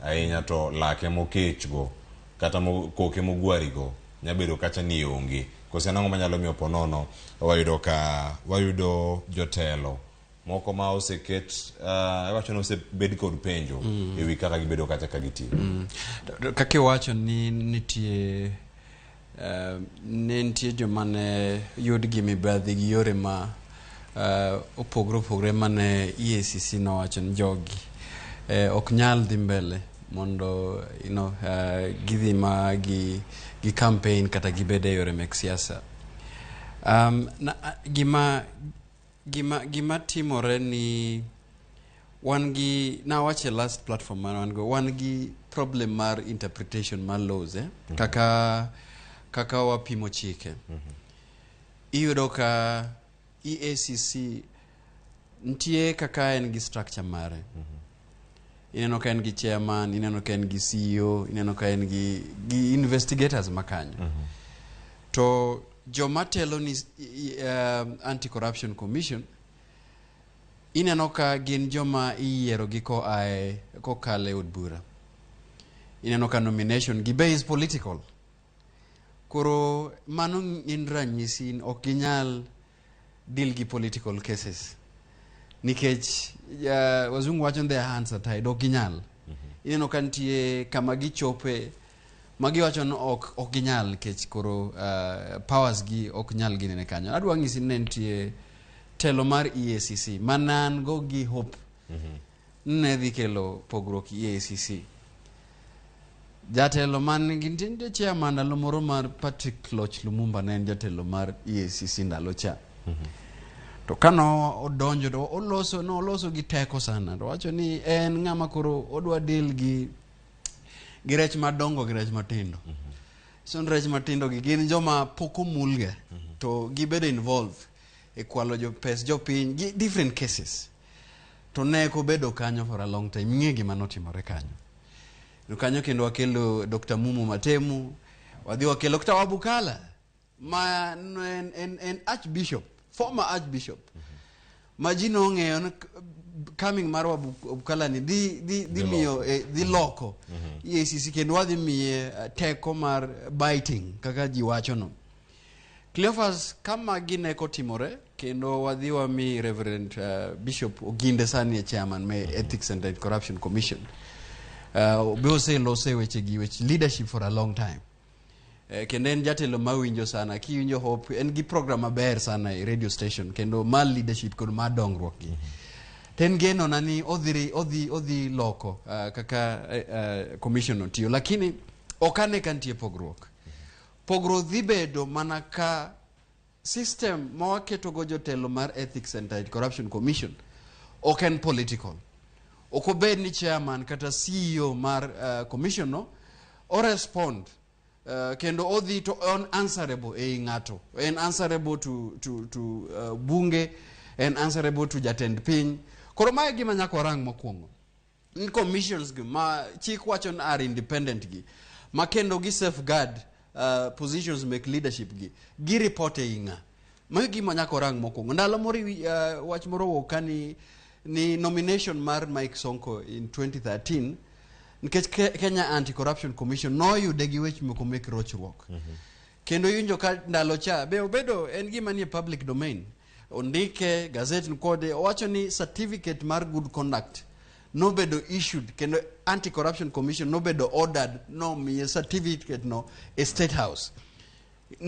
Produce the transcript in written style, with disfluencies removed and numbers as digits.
Ahinya to lake mokechgo kata koke mogwarigo nyabedo kacha ni onge. Koso en ang'o manyalo miyo ponono wayudo ka wayudo jotelo moko ma oseket, iwacho ni osebed kod penjo ewi kaka gibedo kacha ka gitiyo? Kaka iwacho ni nitie ne nitie joma ne yud gi mibadhi gi yore ma opogore opogore mane EACC nowacho ni jogi ok nyal dhi mbele mondo gidhi ma gi campaign kata gibed e yore mek siasa. Gima timore ni wan gi, nawacho e last platform mane wan go, wan gi problem mar interpretation mar laws, eh? Kaka wapimo chike. Iyudo ka EACC nitie kaka en gi structure mare. Ineno ka en gi chairman, ineno ka en gi CEO, ineno ka en gi investigators makanyo. To joma telo ni Anti-Corruption Commission, ineno ka gin joma iyiero gi koae kokalo e od bura. Ineno ka nomination gi be is political. Koro mano en ranyisi, ok ginyal deal gi political cases nikech wazungu wacho ni their hands are tied, ok ginyal. Ineno ka nitie kama gichope ma giwacho ni ok ginyal nikech koro powers gi ok nyal ginene kanyo. Adwa ng'isi ni ne nitie telo mar EACC manan go gi hope ne dhi kelo pogruok EACC. Jatelo man gi nitie chairman ndalo moro mar Patrick Loch Lumumba, ne en jatelo mar EACC ndalo cha. To kano odonjo to oloso, noloso gi teko sana, to wacho ni en ng'ama koro odwa deal gi rech madongo gi rech matindo. So rech matindo gi gin joma pok omulga to gibedo involved e kwalo jo pes jopiny gi different cases. To ne ok obedo kanyo for a long time. Ing'e gima notimore kanyo. No kanyo kendo wakelo Dr. Mumu Matemu, wadhi wakelo kata Wabukala ma en archbishop, former archbishop. Ma ji nong'eyo ni coming mar Wabukala ni dhi miyo dhi loko EACC kendo wadhi miye teko mar biting kaka ji wacho no. Cleophas, kama gine kotimore kendo wadhi wami Reverend Bishop Oginde sani e chairman me Ethics and Anti-Corruption Commission. Be oselose weche gi weche leadership for a long time. Kendo en jatelo mawinjo sana, kiwinjo Hope en gi program maber sana e radio station kendo mar leadership kod mar dongruok gi. To en geno na ni odhi loko kaka commission no tiyo, lakini ok ane ka nitie pogruok. Pogruok dhi bedo mana ka system ma waketo go jotelo mar Ethics and Anti-Corruption Commission ok en political. Ok obed ni chairman kata CEO mar commission no o respond kendo odhi to on answerable ei ng'ato. En answerable to bunge, en answerable to jatend piny. Koro mae gima nyaka warang mokwongo. Ni commissions gi ma chik wacho ni are independent gi ma kendo gi safeguard positions mek leadership gi report e ing'a. Mago gima nyaka warang mokwongo. Ndalo moro wach moro owuok ka ni nomination mar Mike Sonko in 2013 nikech Kenya Anti-Corruption Commission noyude gi weche moko mek rochruok. Kendo iwinjo ka ndalo cha be obedo en gima nie public domain. Ondike gazet kode owacho ni certificate mar good conduct nobedo issued kendo Anti-Corruption Commission nobedo ordered nomiye certificate no e State House.